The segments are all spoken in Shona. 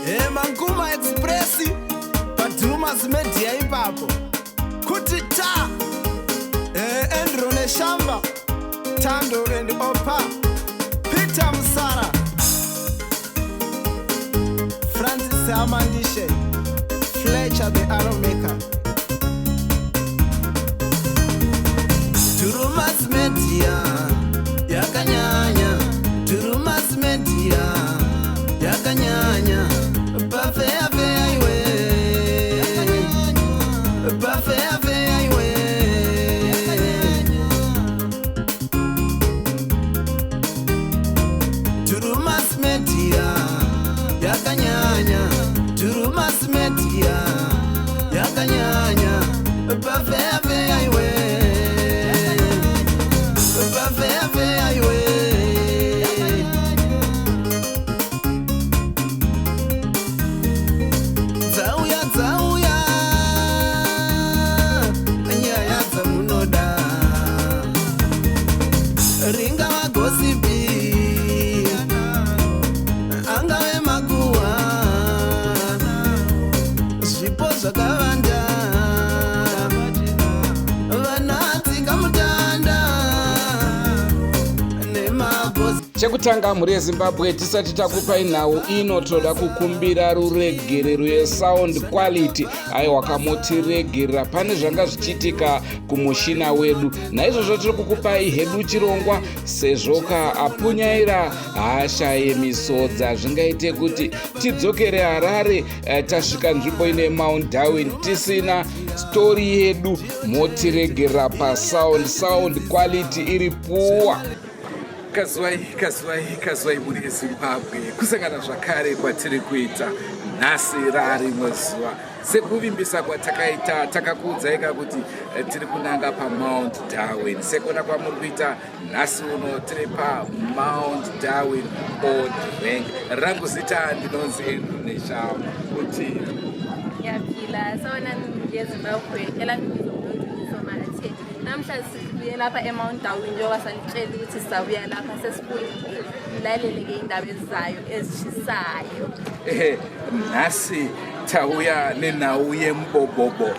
Manguma Express paDrumas Media ipapo kuti ta Andrew Neshamba, Tando and Opa, Peter Musara, Francis Amandishe, Fletcher the Arrow Maker. Drumas Media yakanyanya, Drumas Media yakanyanya, pafeya feya iwe, pafeya feya iwe. Drumas Media yakanyanya, Drumas Media yakanyanya, pafeya feya iwe, pafeya feya iwe. Dzauya, dzauya nyaya dzamunoda, ringava gossip, angave makuhwa, zvipo zvakavanda, vanatsika mutanda nemabhosi. Chekutanga, mhuri yeZimbabwe, tisati takupai nhau ino, toda kukumbira ruregerero yesound quality. Aiwa, kamotiregerera, pane zvanga zvichiitika kumushina wedu. Naizvozvo tiri kukupai hedu chirongwa sezvo ka apunyaira hasha yemisodza. Zvingaite kuti tidzokere Harare, tasvika nzvimbo ine Mount Darwin tisina story yedu. Motiregerera pasound, sound quality iri poor. Kazwai, kazwai, kazwai, mhuri yeZimbabwe. Kusangana zvakare kwatiri kuita nhasi, rarimwe zuva. Sekuvimbisa kwatakaita, takakuudzaika kuti tiri kunanga paMount Darwin. Sekuona kwamuri kuita nhasi uno, tiri paMount Darwin Old Rank. Rangu zita ndinonzi Andrew Nesham kuti Ngiyaphila, sawubonani ngeZimbabwe. Elami Somathe. Namhla sibuye lapha eMount Darwin njengoba sanitshela ukuthi sizabuya lapha. Sesibuyile, nilalele-ke indaba ezizayo ezishisayo. Ehe, nhasi tauya nenhau yemubobobo.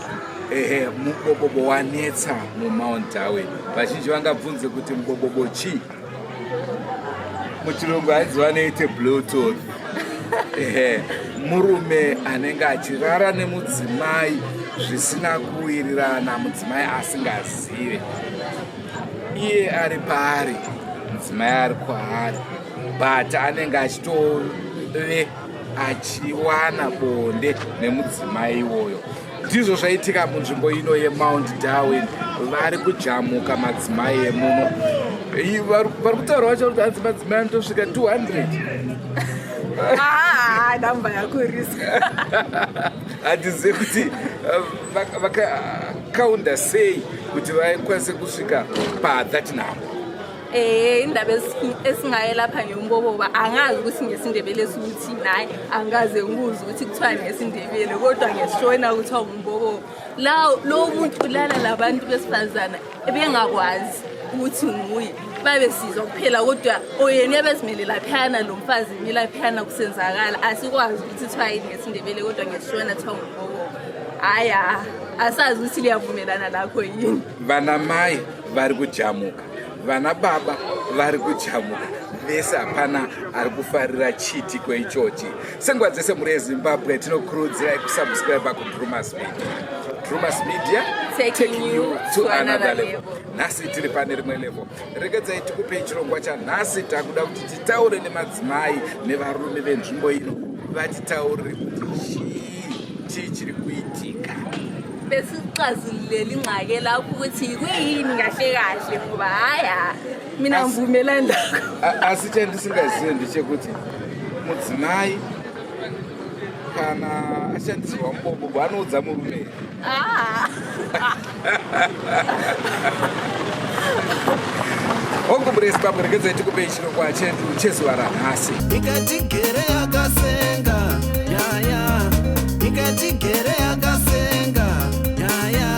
Ehe, mubobobo wanetsa muMount Darwin. Vazhinji vangabvunze kuti mubobobo chii? Muchirungu hanzi vanoite bluetooth. Ehe, murume anenge achirara nemudzimai zvisina kuwirirana, mudzimai asingazive. Iye ari paari, mudzimai ari kwaari, but anenge achitove achiwana bonde nemudzimai iwoyo. Ndizvo zvaitika munzvimbo ino yeMount Darwin. Vari kujamuka madzimai emuno. Vari kutaura vacho kuti hanzi madzimai anotosvika 200. Ah, namba yakurisa. Handizive kuti vakakaunda sei kuti vakwanise kusvika pathat number. Indaba esingaye lapha ngeyomboboba. Angazi ukuthi ngesiNdebele sikuthini. Hayi, angikaze ngikuzwe ukuthi kuthiwa ngesiNdebele, kodwa ngesiShona kuthiwa ngumbobobo. La lowo muntu ulala labantu besifazana ebengakwazi ukuthi nguye, babesizwa kuphela, kodwa oyena uyabezimele laphayana, lo mfazi imi laphayana kusenzakala. Asikwazi ukuthi kuthiwa yini ngesiNdebele, kodwa ngesiShona kuthiwa ngumbobobo. Hhayi, asazi ukuthi liyavumelana lakho yini. Vana mai vari kujamuka, vana baba vari kujamuka, vese hapana ari kufarira chiitiko ichochi. Senguva dzese, mhuri yeZimbabwe, tinokurudzirai kusubscribe kuDrumas Media. Drumas Media, taking you to another level. Nhasi tiri pane rimwe level. Regedzai tikupei chirongwa chanhasi. Takuda kuti titaure nemadzimai nevarume venzvimbo ino, vatitaurire kuti chii, chii chiri kuitika. Besixazululela ingxaki lapho ukuthi kuyini kahle kahle, ngoba hhayi ha, mina ngivumelani lakho. Asi chandisingazive ndechekuti mudzimai kana ashandisirwa mubobobo anoudza murume here? Ah. Hongu, mhuri yeZimbabwe, regedzai tikupei chirongwa chedu chezuva ranhasi. Ikatigere yakasenga nyaya, ikatigere yakasenga nyaya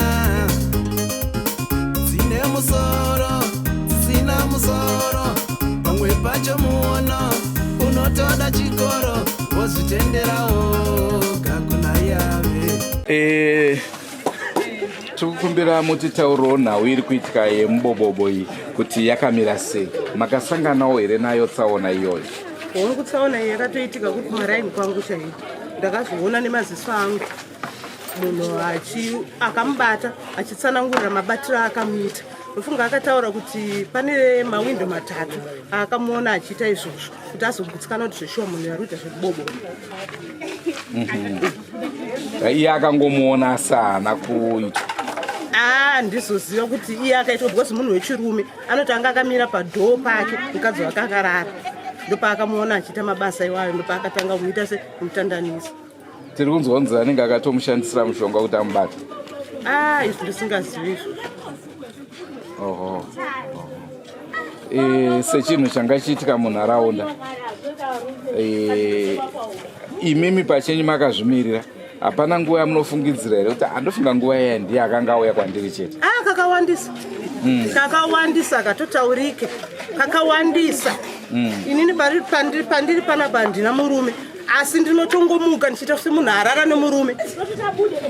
dzine musoro, dzisina musoro. Pamwe pacho muono unotoda chikoro. Ndinozvitenderawo kakuna yave. Eh, tikukumbira mutitaurirewo nhau iri kuitika yemubobobo iyi kuti yakamira sei. Makasanganawo here nayo tsaona iyoyo? Hongu, tsaona iyi yakatoitika kuri kumaraini kwangu chaiko. Ndakazviona nemaziso angu munhu akamubata achitsanangurira mabatiro aakamuita. Ndofunga akataura kuti pane mawindo matatu aakamuona achiita izvozvo kuti azogutsikana kuti zveshuwa munhu ari kuita zvekubobo. Iye akangomuona asi haana kuitwa? Handizoziva kuti iye akaitwa because munhu wechirume anoti anga akamira padhoo pake, mukadzi wake akarara, ndopaakamuona achiita mabasa iwayo, ndopaakatanga kumuita sekumutandanisa. Tiri kunzwa kunzi anenge akatomushandisira mushonga kuti amubate. Izvi ndisingazivi izvozvo. Oho. Sechinhu changa chiitika munharaunda, imimi pachenyu makazvimirira, hapana nguva yamunofungidzira here kuti andofunga nguva iya ndiye akanga auya kwandiri chete? Kakawandisa, kakawandisa, katotaurike kakawandisa. Inini pandiri panapa handina murume, asi ndinotongomuka ndichiita semunhu arara nemurume.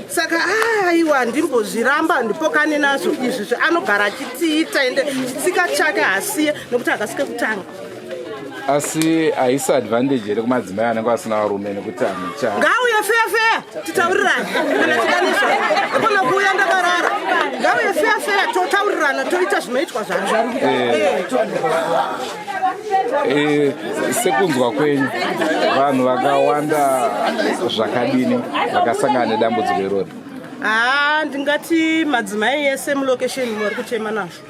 Saka aiwa, handimbozviramba, handipokani nazvo izvi. Anogara achitiita, ende chitsika chake hasiye nekuti akasike kutanga. Asi haisi advantage here kumadzimai anenge asina varume nekuti hamucha? Ngauye feya feya, titaurirane kana tikanizwa. Akona kuuya ndakarara. Ngauye feya feya, totaurirana, toita zvinoitwa zvacho. Sekunzwa kwenyu, vanhu vakawanda zvakadini vakasangana nedambudziko irori? Haa, ndingati madzimai ese mulokesheni vari kuchema nazvo.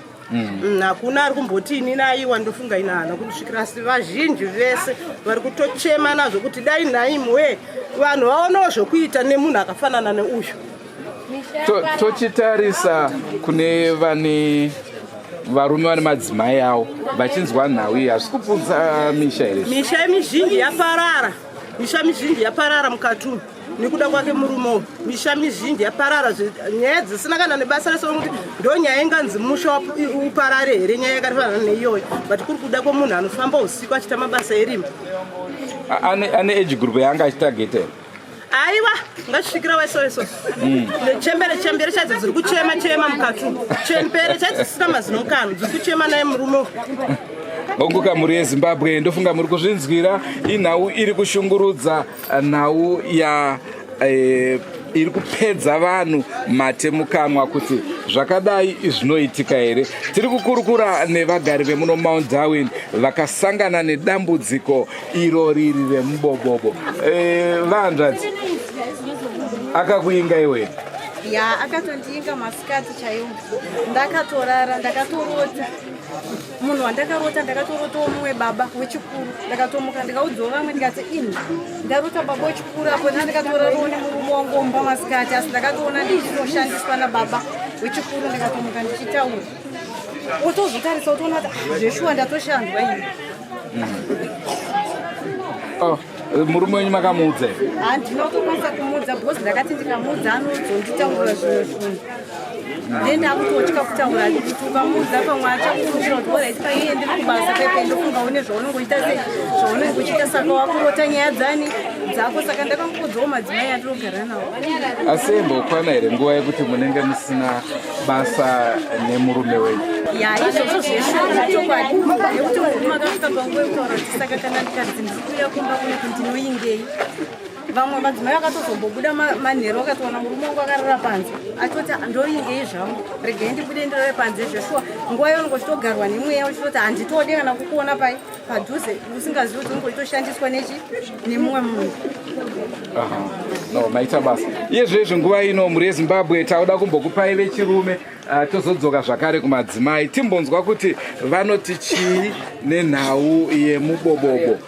Hakuna ari kumboti inini aiwa, ndofunga ina hana kundisvikira, asi vazhinji vese vari kutochema nazvo kuti dai nhaimwe vanhu vaonawo zvokuita nemunhu akafanana neuyu. Tochitarisa kune vane varume vane madzimai avo vachinzwa nhau iyi, hazvisi kuputsa misha here? Misha mizhinji yaparara, misha mizhinji yaparara mukati umu nekuda kwake murume uyu. Misha mizhinji yaparara, nyaya dzisina kana nebasa rese, kuti ndo nyaya inganzi musha uparare here? Nyaya yakafanana neiyoyo, but kuri kuda kwemunhu anofamba usiku achiita mabasa erima. Ane age group yaanga achitargeta here? Aiwa, ngatisvikira wese wese. Nechembere, chembere chaidzo dziri kuchema chema mukati umu, chembere chaidzo dzisina mazino mukanwa dziri kuchema naye murume uyu. Honguka, mhuri yeZimbabwe, ndofunga muri kuzvinzwira. Inhau iri kushungurudza, nhau ya iri kupedza vanhu mate mukanwa kuti zvakadai zvinoitika here. Tiri kukurukura nevagari vemuno Mount Darwin vakasangana nedambudziko iro riri remubobobo. Vahanzvadzi, akakuinga iwe? Ya, akatondinga masikati chaiwo. Ndakatorara, ndakatorota munhu wandakarota. Ndakatorotawo mumwe baba wechikuru. Ndakatomuka, ndikaudzawo vamwe, ndikati ini ndarota baba wechikuru apo ndandakatorarawo nemurume wangu womba masikati, asi ndakatoona ndichinoshandiswa nababa wechikuru. Ndikatomuka ndichitaura, wotozotarisa wotoona kuti ah, zveshuwa ndatoshandwa ini. Oh, murume wenyu makamuudza here? Handina kutokwanisa kumuudza because ndakati ndikamuudza anozonditaurira zvimwe zvinhu, then ndakutotya kutaura kuti ukamuudza pamwe achakurudzira kuti alright, paiye ndiri kubasa pepe, ndofunga une zvaunongoita sei, zvaunenge uchiita, saka wakurota nyaya dzani dzako. Saka ndakangoudzawo madzimai andinogara nawo. Asi imbokwana here nguva yekuti munenge musina basa nemurume wenyu? Ya, izvozvo zveshuwa, chokwadi, nekuti murume akasvika panguva yekutaura kuti saka kana ndikanzi ndiri kuuya kumba kunoku ndinoingei? Vamwe madzimai vakatozombobuda manheru, vakatoona murume wangu akarara panze, achitoti ndoingei zvangu, regai ndibude ndirare panze. Zveshuwa, nguva iyo unonge uchitogarwa nemweya uchitoti handitodi kana kukuona pai padhuze, usingazivi kuti unenge uchitoshandiswa nechi nemumwe munhu. Aha. No, maita basa. Iyezvezvi nguva ino, mhuri yeZimbabwe, tauda kumbokupai vechirume, tozodzoka zvakare kumadzimai, timbonzwa kuti vanoti chii nenhau yemubobobo.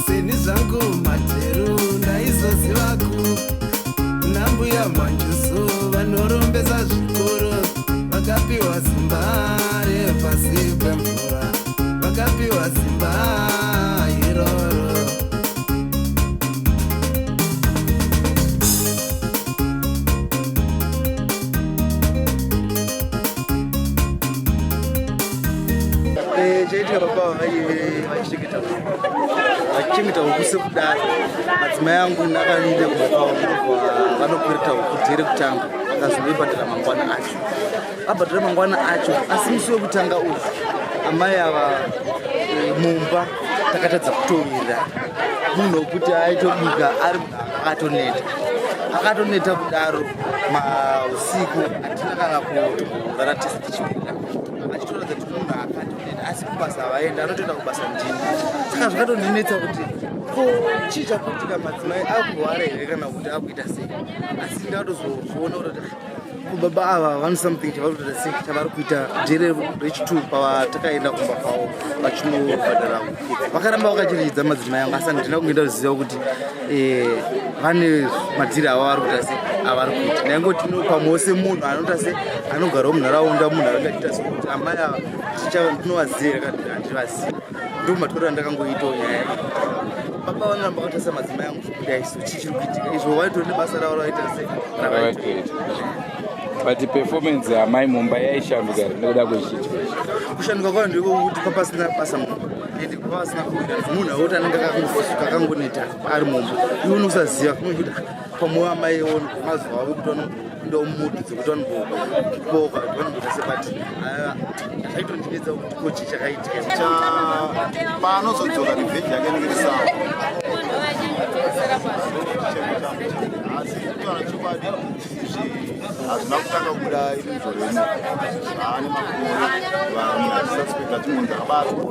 Seni zvangu materu ndaizozivaku nambuya Manjusu vanorombesa zvikuru, vakapiwa simba repasi pemvura, vakapiwa simba iroro. Chaitika, baba vaive vachichengeta Vachichengeta huku sekudaro, madzimai angu ndakaenda kumba kwavo vanokwereta huku day rekutanga, vakazoibhadhara mangwana acho. Abhadhara mangwana acho, asi musi wekutanga uyu amai ava mumba takatadza kutowira munhu wekuti aitobika ari munhu akatoneta, akatoneta kudaro. Mausiku hatina kana kutomborara tese tichiwira, achitoratidza kuti munhu akatoneta, asi kubasa havaenda, anotoenda kubasa ndini. Saka zvakatondinetsa kuti ko chii chakuitika, madzimai akurwara here kana kuti akuita sei? Asi ndakatozoona kuti baba ava vane something chavari kutoita, sei chavari kuita. Day rechi2 pavatakaenda kumba kwavo vachinobhadhara, vakaramba vakachiridza madzimai angu, asi handina kunge ndaziva kuti vane madhiri ava vari kuita, se avari kuita. Ndaingoti pamwewo semunhu anoita se anogarawo munharaunda, munhu anenge achiita sekuti amai ava ndinovaziva here kana handivazivi. Ndo matorero andakangoitawo nyaya iyi. Baba vanoramba vakatarisa madzimai angu zvekudai, so chii chiri kuitika? Izvo vaitori nebasa ravo ravaita se ravaita. But performance yamai mumba yaishanduka here nekuda kwechiitiko ichi? Kushanduka kwayo ndekwokuti papasina basa mumba ende papasina kuita munhu akuti anenge akangoneta ari mumba, iwe unosaziva kuti pamwe amai mazuva avo ekuti vanopindawo mudhu dzekuti vanombopoka, kuti vanomboita se, but zvaitondinetsa kuti ko chii chakaitika. Paanozodzoka, revenge yake inenge iri sawa. Asi kutaura chokwadi, izvi hazvina kutanga kubuda iri muzoro ino, aane makore vanhu vachisuspecta chimunzi abatwa,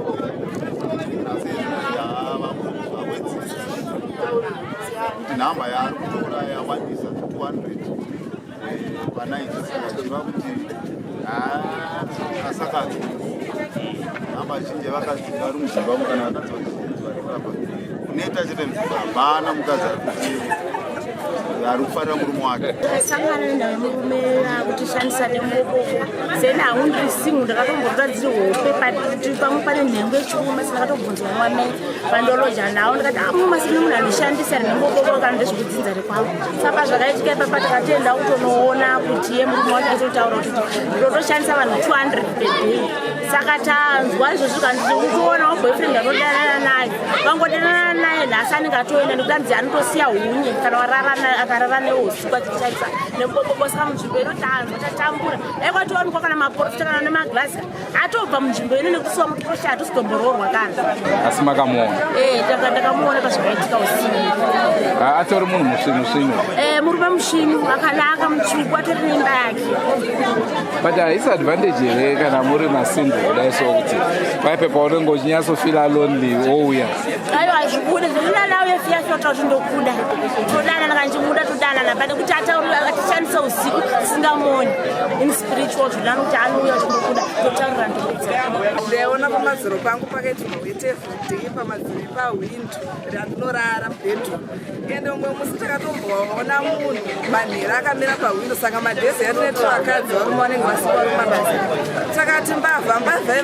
asi zvawedzera kuti nhamba yaari kutora yawandisa, 200 panight, zvichireva kuti asakadzi nhamba zhinji yevakadzi vari muZimbabwe, kana vakadzi vazhinji vari kurapa kuneta chete muZimbabwe, hapana mukadzi ari kuti ari kufarira murume wake. Ndakasangana nenhau yemurume akutishandisa nemubobobo. Seni hangu ndiri single, ndakatombota dziri hope kuti pamwe pane nhengo yechirume, asi ndakatobvunzwa mwamai pandoloja nawo, ndikati amuma sine munhu anoshandisa nemubobobo kana ndezvekudzinza rekwavo. Saka zvakaitika ipapa, takatoenda kutonoona kuti iye murume wacho aitotaura kuti ndotoshandisa vanhu 200 per day. Saka tanzwa izvozvo, kanti kutoona boyfriend anodanana naye, vangodanana naye nhasi anenge atoenda, nekuti anzi anotosiya hunye kana warara akarara neusiku achishandisa nemubobobo. Saka munzvimbo ino tanzwa tatambura, dai kwatowanikwa kana maprofita kana nemaglazi atobva munzvimbo ino, nekuti siwa mutosha hatisitombororwa kana. Asi makamuona? Eh, ndakamuona pazvakaitika usiku. Atori munhu musvinu svinu? Eh, murume musvinu, akanaka, mutsvuku, atori neimba yake. But haisi advantage here kana muri masingle kudai, so kuti paipe paunenge uchinyatsofila lonely wouya? Aiwa, hazvibude zvekunana uye fiya fiya kuti ndokuda, todanana, kana ndichimuda todanana, pane kuti atauri atishandise usiku tisingamuoni. In spiritual zvinani kuti anouya kuti ndokuda, totaurira, ndokudza. Ndaiona pamadziro pangu pakaitirwa weti everyday, pamadziro epahwindo randinorara mubedroom. Ende umwe musi takatomboona munhu manhero akamira pahwindo. Saka madhezi yatineti vakadzi, varume vanenge vasipo vari mabasa, takati mbavha, mbavha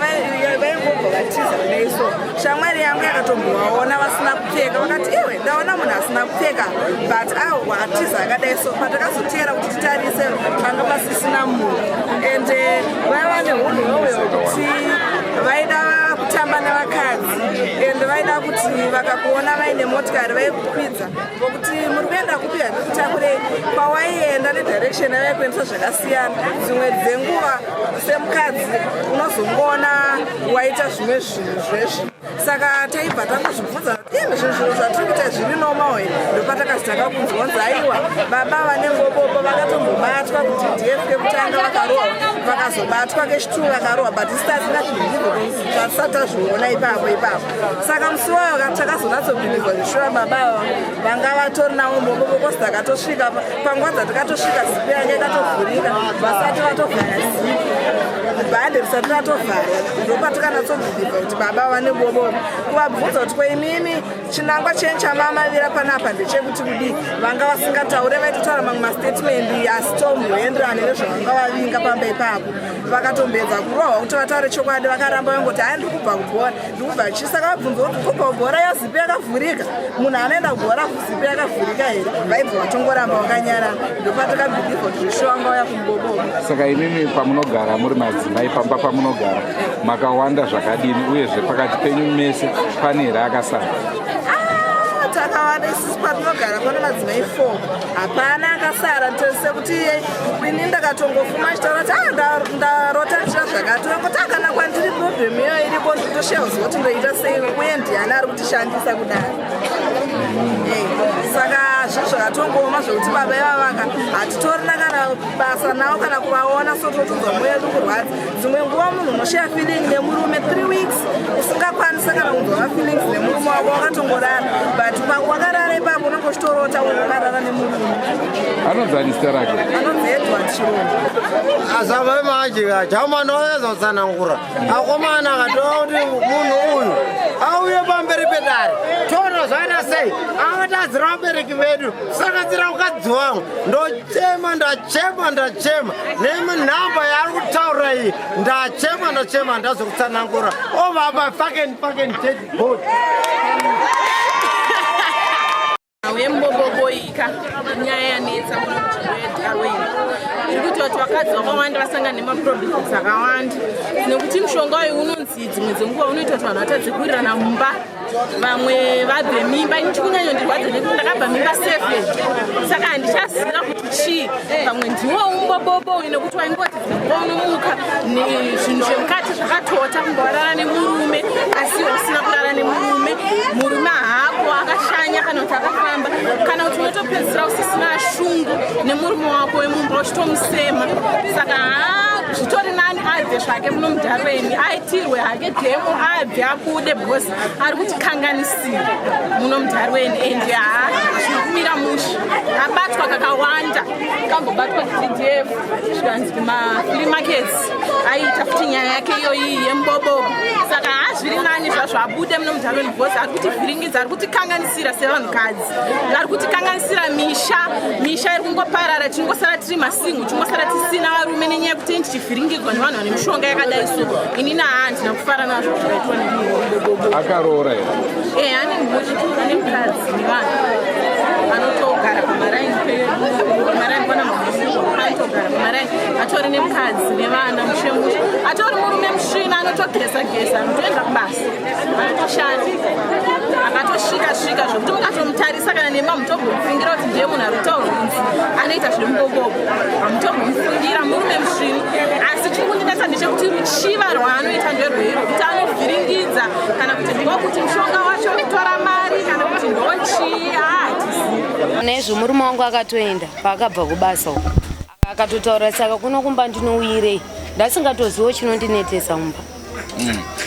vaingobva vatiza kudai. So shamwari yangu yakatombovaona vasina kupfeka, vakati, "Iwe, ndaona munhu asina kupfeka, but awa atiza akadai." So patakazoteera kuti titarise, panga pasisina munhu. Ende vaiva neunhu hweuyo hwekuti vaida kutamba nevakadzi, ende vaida kuti vakakuona vaine motikari vaikukwidza, vokuti, "Muri kuenda kupi? Handikutakurei." Kwawaienda nedirection yavaikuendesa zvakasiyana. Dzimwe dzenguva semukadzi unozongoona waita zvimwe zvinhu zvezvi. Saka taibva tangozvibvunza kuti imi, zvinhu zvinhu zvatiri kuita zviri normal here? Ndopatakazi takakunzwa kunzi aiwa, baba vane ngobobo vakatombobatwa kuti df kekutanga vakarohwa, vakazobatwa kechitu vakarohwa, but isi tasingazvibhilivhe, tatisati tazviona ipapo ipapo. Saka musi wayo takazonatsobhilivha zvishuwa baba ava vanga vatori navo mbobobo, cause takatosvika panguva dzatakatosvika zipi yanga ikatovhurika, vasati vatovhara zipi, bhande risati ratovharwa. Ndopatakanyatsobhilivha kuti baba vane bobobo. Kuvabvunza kuti kweimimi chinangwa chenyu chamamavira panapa ndechekuti kudii, vanga vasingataure, vaitotaura mamwe mastatement asitomboenderane nezvavanga vavinga pamba ipapo. Vakatombedza kurohwa kuti vataure chokwadi, vakaramba, vangoti, "Hai, ndiri kubva kubhora, ndiri kubva chi." Saka vabvunza kuti kubva kubhora yazipi yakavhurika? Munhu anoenda kubhora zipi yakavhurika here? Vaibva vatongoramba vakanyarara. Ndopatakabhilivha kuti zvishuwa vanga vauya kumubobobo. Saka imimi pamunogara muri madzimai, pamba pamunogara makawanda zvakadini? Uyezve pakati penyu mese pane here akasara? Ah, takawanda isusu patinogara pano madzimai four hapana akasara sekuti ini ndakatongofuma achitaura kuti ah, ndarota ndichita zvakati ongoti akana ah, kwandiri problem iyo iripo ndotosheya kuziva kuti ndoita sei uye ndiani ari kutishandisa kudaro eh, saka zvinhu zvakatongooma zvekuti baba ivavaka hatitorina kana basa navo kana kuvaona so totonzwa mwoyo yedu kurwadza dzimwe nguva munhu unosheya feeling nemurume three weeks usingakwanisa kana kunzwa mafeelings nemurume wako wakatongorara but wakarara ipapo unenge uchitorota wakarara nemurume. Anonzi ani zita rake? Anonzi Edward Chirungu. Azava manje chamana wazotsanangura akomana akatova kuti munhu uyu auye pamberi pedare toona zvaita sei akatadzira vabereki vedu sakadzira mukadzi wangu ndochema ndachema ndachema neminhamba yaari kutaura iyi ndachema ndachema ndazokutsanangura ovapa fucking fucking dead body. Wemboboboika nyaya yanetsa muno munzvimbo yeDarwin iri kuita kuti vakadzi vakawanda vasangane nemaproblems akawanda nekuti mushonga uyu unonzi dzimwe dzenguva unoita kuti vanhu vatadze kuwirirana mumba vamwe vabve mimba ini chikunyanyondirwadza nekuti ndakabva mimba seven saka handichaziva kuti chii pamwe ndiwo umbobobo uyu nekuti waingoti dzimwe unomuka zvinhu zvemukati zvakatota kunge warara nemurume asi usina kurara nemurume murume haako akashanya kana kuti akafamba kana kuti unotopedzisira usisina shungu nemurume wako wemumba uchitomusema saka haa zvitori nani abve zvake muno mudharweni aitirwe hake dhemo abve abude because ari kutikanganisira muno mudharweni and haa zvinokumira mushe abatwa kakawanda kambobatwa ddf zvikanzi kumafree markets aiita futi nyaya yake iyoyi yemubobobo saka haa zviri nani zvazvo abude muno mudharweni because ari kutivhiringidza ari kutikanganisira sevanhukadzi ari kutikanganisira misha misha iri kungoparara tingosara tiri masingu tingosara tisina varume nenyaya yekuti tichivhiringidzwa nevanhu vane mishonga yakadai so inini haa handina kufara nazvo zvakaitwa nemubobobo akaroora here e ane mhuri ane mukadzi nevanhu anotogara pamaraini pamaraini pana anotogara pamaraini atori nemukadzi nevana mushe mushe atori murume musvina anotogeza geza anotoenda kubasa anotoshanda akatosvika svika zvekuti mukatomutarisa kana nemi hamutombomufungira kuti ndiye munhu ari kutaura kunzi anoita zvemubobobo hamutombomufungira murume musvinu asi chiri kundinetsa ndechekuti ruchiva rwaanoita nderwei rwekuti anovhiringidza kana kuti ndokuti mushonga wacho kutora mari kana kuti ndochii haatizivi Naizvo murume wangu akatoenda paakabva kubasa uko akatotaura saka kuno kumba ndinouyirei ndasingatoziwo chinondinetesa mumba.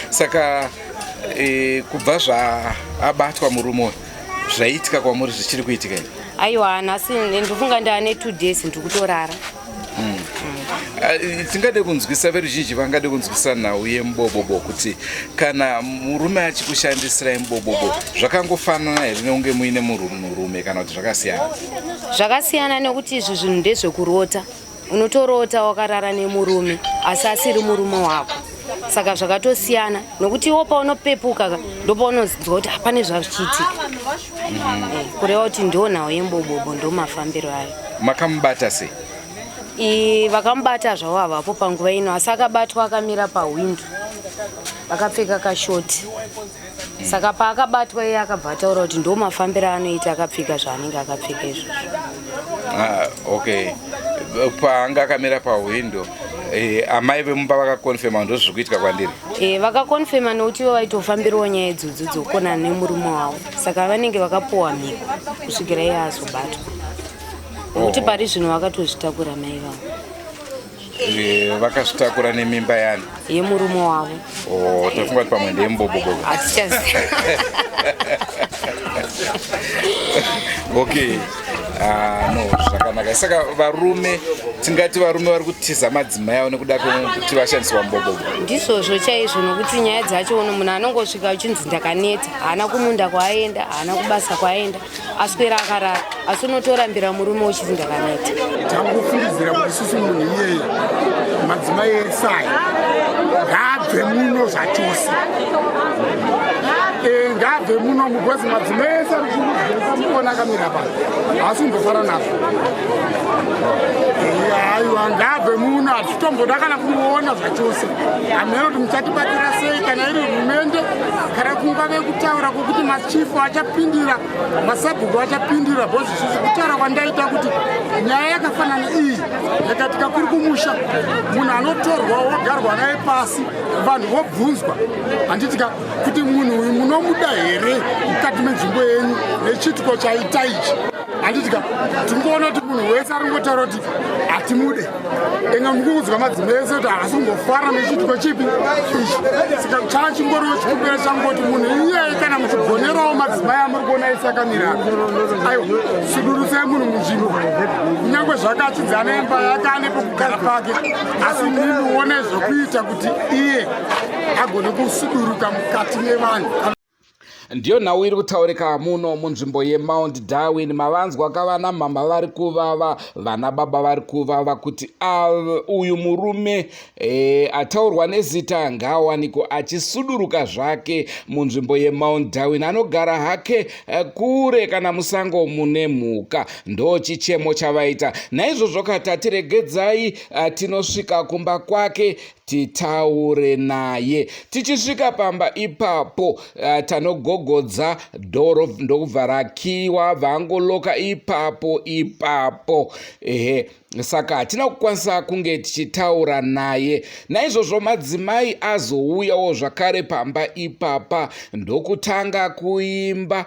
Saka e, kubva zvaabatwa murume uyu zvaiitika kwamuri zvichiri kuitika here? Aiwa nhasi ndofunga ndaane 2 days ndiri kutorara. Tingade kunzwisa veruzhinji vangade kunzwisa nhau yemubobobo kuti kana murume achikushandisirai mubobobo zvakangofanana here nekunge muine murume kana kuti zvakasiyana? Zvakasiyana nekuti izvi zvinhu ndezvekurota. Unotorota wakarara nemurume asi asiri murume wako. Saka zvakatosiyana nokuti iwo paunopepuka ka ndopaunonzwa kuti hapane zvazvichiitika. Kureva kuti ndo nhau yembobobo ndo mafambiro ayo. Makamubata sei? Vakamubata zvavo havapo panguva ino asi akabatwa akamira pahwindo akapfeka kashoti. Saka paakabatwa iye akabva ataura kuti ndo mafambiro aanoita akapfeka zvaanenge akapfeka izvozvo. Ah, okay paanga akamira pahwindo amai vemumba vakakonfema ndo zviri kuitika kwandiri. Vakakonfema nokuti ivo vaitofambirawo nyaya idzodzo dzokukonana nemurume wavo saka vanenge vakapuwa mhiko kusvikira iye azobatwa nokuti pari zvino vakatozvitakura mai vavo. Vakazvitakura nemimba yani? Yemurume wavo. Oh, tafunga kuti pamwe ndeyembobobo. Hatichaziva. Okay. Ah, no zvakanaka. Saka varume tingati varume vari kutiza madzimai avo nekuda kwekuti vashandiswa mubobobo. Ndizvozvo chaizvo nokuti nyaya dzacho uno munhu anongosvika uchinzi ndakaneta haana kumunda kwaaenda haana kubasa kwaaenda aswera akarara asi unotorambira murume uchiti ndakaneta. Tangofungidzira kuti isusu munhu iyeye madzimai esai ngaabve muno zvachose. Ngaabve munomu because madzimai ese ari kuona akamira pano haasi kumbofara nazvo. Aiwa, ngaabve muno, hatitomboda kana kumuona zvachose. Hameno kuti muchatibatira sei, kana iri hurumende, kana kungave kutaura kwokuti machifu achapindira, masabhuku achapindira, because isusu kutaura kwandaita kuti nyaya yakafanana iyi yakatika kuri kumusha, munhu anotorwa wogarwa naye pasi, vanhu vobvunzwa, handitika, kuti munhu uyu munomuda here mukati menzvimbo yenyu nechiitiko chaita ichi, handitika. Tingoona kuti munhu wese ari kungotaura kuti hatimude. Enga mukuudzwa madzimai ese kuti haasi kumbofara nechiitiko chipi ichi. Saka chachingoriwo chikumbiro changu kuti munhu iyeye, kana muchigonerawo madzimai amuri kuona ese akamira, aiwa, sudurusai munhu munzvimbo. Kunyange zvakachidza nemba yake, ane pekugara pake, asi mimi one zvokuita kuti iye agone kusuduruka mukati mevanhu. Ndiyo nhau iri kutaurika muno munzvimbo yeMount Darwin. Mavanzwa kavana mama vari kuvava, vana baba vari kuvava kuti uyu murume ataurwa nezita ngaawanikwe achisuduruka zvake munzvimbo yeMount Darwin. Anogara hake kure kana musango mune mhuka. Ndo chichemo chavaita. Naizvozvo katatiregedzai tinosvika kumba kwake titaure naye. Tichisvika pamba ipapo, tanogogodza dhoro ndokubva rakiwa, vangoloka ipapo ipapo. Ehe, saka hatina kukwanisa kunge tichitaura naye. Naizvozvo madzimai azouyawo zvakare pamba ipapa ndokutanga kuimba.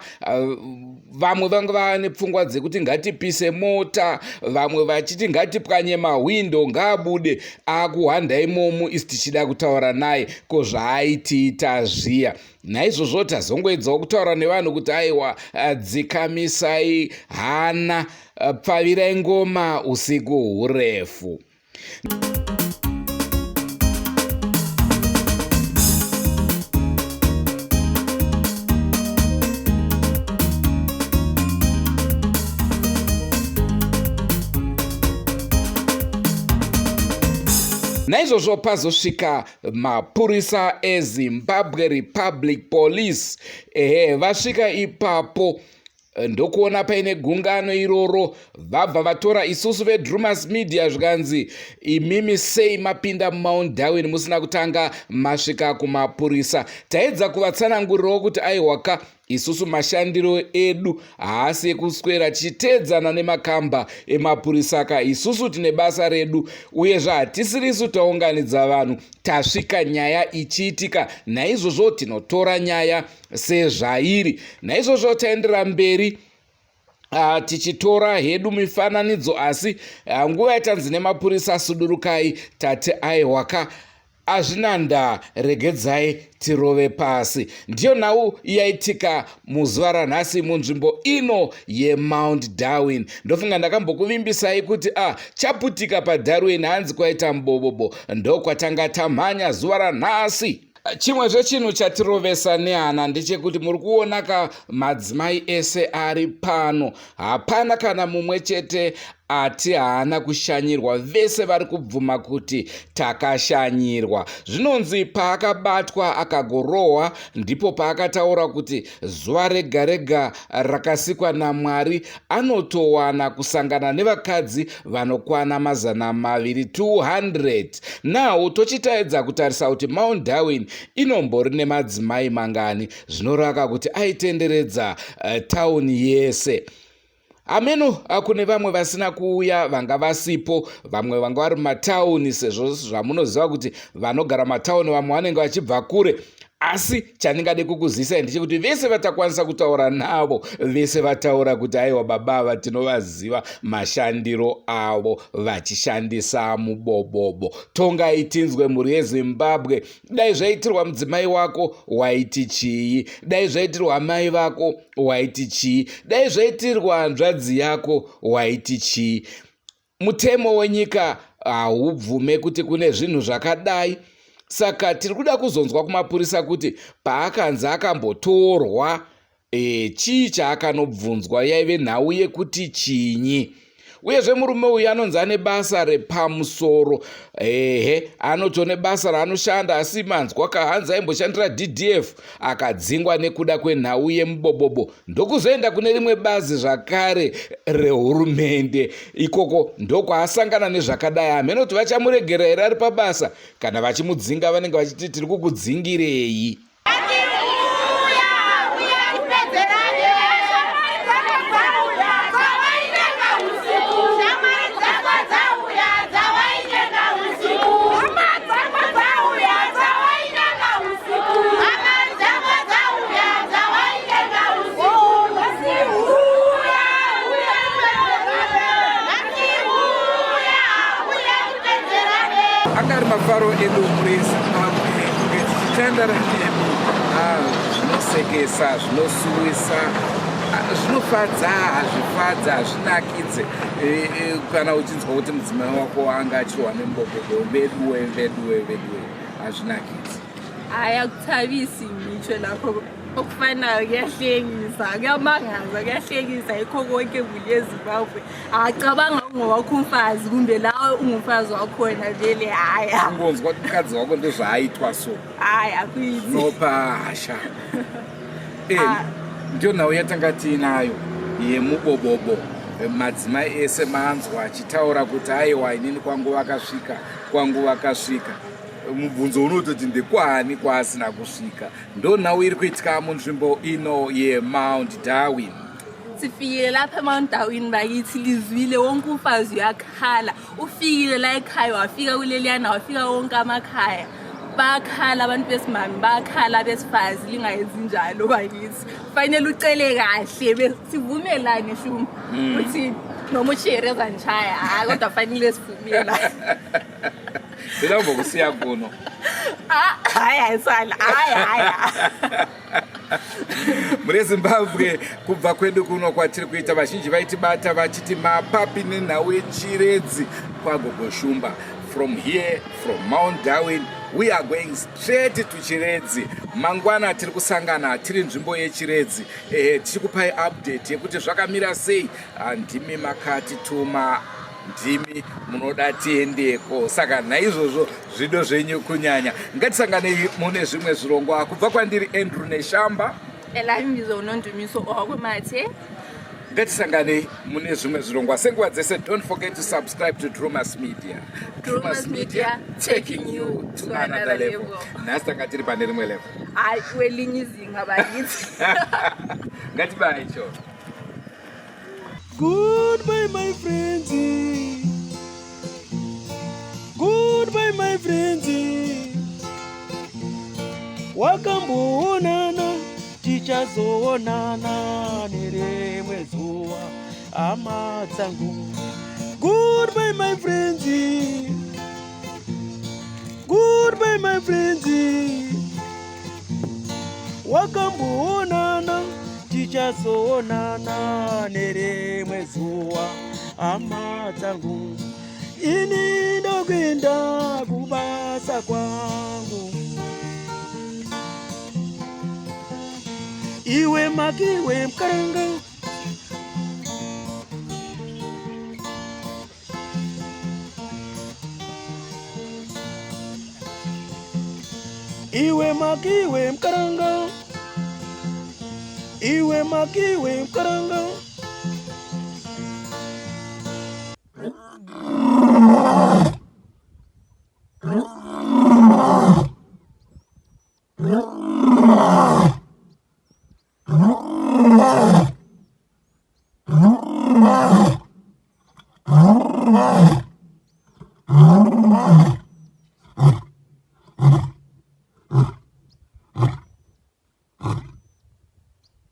Vamwe vanga vane pfungwa dzekuti ngatipise mota, vamwe vachiti ngatipwanye mahwindo, ngaabude akuhwanda imomo isi tichida kutaura naye, ko zvaaitiita zviya. Naizvozvo tazongoedzawo kutaura nevanhu kuti aiwa, dzikamisai hana, pfavirai ngoma usiku hurefu. Naizvozvo pazosvika mapurisa eZimbabwe Republic Police. Ehe, vasvika ipapo ndokuona paine gungano iroro, vabva vatora isusu veDrumas Media, zvikanzi, imimi sei mapinda muMount Darwin musina kutanga masvika kumapurisa? Taedza kuvatsanangurirawo kuti aiwaka, isusu mashandiro edu haasi ekuswera tichiteedzana nemakamba emapurisa ka. Isusu tine basa redu, uyezve hatisirisu taunganidza vanhu, tasvika nyaya ichiitika. Naizvozvo tinotora nyaya sezvairi. Naizvozvo taendera mberi tichitora hedu mifananidzo, asi nguva yatanzi nemapurisa sudurukai, tati aiwaka, hazvina ndaa, regedzai tirove pasi. Ndiyo nhau yaitika muzuva ranhasi munzvimbo ino yeMount Darwin. Ndofunga ndakambokuvimbisai kuti chaputika paDarwin, hanzi kwaita mubobobo, ndokwatanga tamhanya zuva ranhasi. Chimwezve chinhu chatirovesa nehana ndechekuti muri kuona ka madzimai ese ari pano, hapana kana mumwe chete ati haana kushanyirwa. Vese vari kubvuma kuti takashanyirwa. Zvinonzi paakabatwa akagorohwa ndipo paakataura kuti zuva rega rega rakasikwa naMwari anotowana kusangana nevakadzi vanokwana 200, 200. Now tochitaedza kutarisa kuti Mount Darwin inombori nemadzimai mangani. Zvinoraka kuti aitenderedza tauni yese. Ameno kune vamwe vasina kuuya, vanga vasipo, vamwe vanga vari mumatauni, sezvo zvamunoziva kuti vanogara matauni vamwe vanenge vachibva kure. Asi chandingade kukuzisai ndechekuti vese vatakwanisa kutaura navo, vese vataura kuti aiwa, baba ava tinovaziva mashandiro avo vachishandisa mubobobo. Tongai tinzwe, mhuri yeZimbabwe. Dai zvaitirwa mudzimai wako waiti chii? Dai zvaitirwa amai vako waiti chii? Dai zvaitirwa hanzvadzi yako waiti chii? Mutemo wenyika haubvume kuti kune zvinhu zvakadai. Saka tiri kuda kuzonzwa kumapurisa kuti paakanzi akambotorwa, chii chaakanobvunzwa, yaive nhau yekuti chinyi. Uyezve murume uyu anonzi ane basa repamusoro. Ehe, anotone basa raanoshanda asi manzwa kahanzi aimboshandira DDF akadzingwa nekuda kwenhau yemubobobo ndokuzoenda kune rimwe bazi zvakare rehurumende. Ikoko ndokwaasangana nezvakadai. Hameno kuti vachamuregera here ari pabasa kana vachimudzinga vanenge vachiti tiri kukudzingirei. Anga ari mafaro edu muri Zimbabwe kunge tichitandara nemi. Ah, zvinosekesa, zvinosuwisa, ah, zvinofadza, hazvifadza, hazvinakidze. Eh, eh, kana uchinzwa kuti mudzimai wako anga achirohwa nembogogo veduwe veduwe veduwe hazvinakidzi. Hayi akuthabisi ngitsho lapho okufanayo kuyahlekisa kuyamangaza kuyahlekisa yikho konke kule ezimbabwe acabanga ungowakho umfazi kumbe lawe ungumfazi wakhona vele haya ungonzwa kuti mukadzi wako ndozvaaitwa so hayi akuiti nopa hasha eh, ah. ndiyo nhau yatanga tiinayo yemubobobo madzimai ese manzwa achitaura kuti aiwa inini kwangu vakasvika kwangu vakasvika mubvunzo unototi ndekwaani kwaasina kusvika ndonhau iri kuitika munzvimbo ino yemount Darwin Sifikile lapha eMount Darwin bakithi lizwile wonke umfazi uyakhala ufikile la ekhaya wafika kuleliyana wafika wonke amakhaya bakhala abantu besimame bakhala abesifazi lingayenzi njalo bakithi fanele ucele kahle sivumelane shuma ukuthi noma ushere ezanishaya hayi kodwa fanele sivumelane ndinobva kusiya kuno ah, hayi hayi sala hayi hayi mune zimbabwe kubva kwedu kuno kwatiri kuita vazhinji vaitibata vachiti mapapi nenhau yechiredzi kwagogo shumba from here from Mount Darwin we are going straight to Chiredzi mangwana tiri kusangana tiri nzvimbo yechiredzi eh, tichikupai update yekuti zvakamira sei ah, ndimi makatituma ndimi munoda tiendeko saka naizvozvo zvido zvenyu kunyanya ngatisanganei mune zvimwe zvirongwa kubva kwandiri Andrew Neshamba Elami unondumiso owakwemate ngatisanganei mune zvimwe zvirongwa senguva dzese don't forget to subscribe to Drumas Media Drumas Media taking you to another level nhasi tanga tiri pane rimwe level hayi kwelinye izinga bakithi ngatibaye cho Goodbye my friends. Goodbye my friends. Wakamboonana tichazoonana nerimwe zuva hama dzangu. Goodbye my friends. Goodbye my friends. Wakamboonana tichazoonana nerimwe zuva hama dzangu. Ini ndokuenda kubasa kwangu. Iwe makiwe mkaranga Iwe makiwe mkaranga Iwe makiwe mkaranga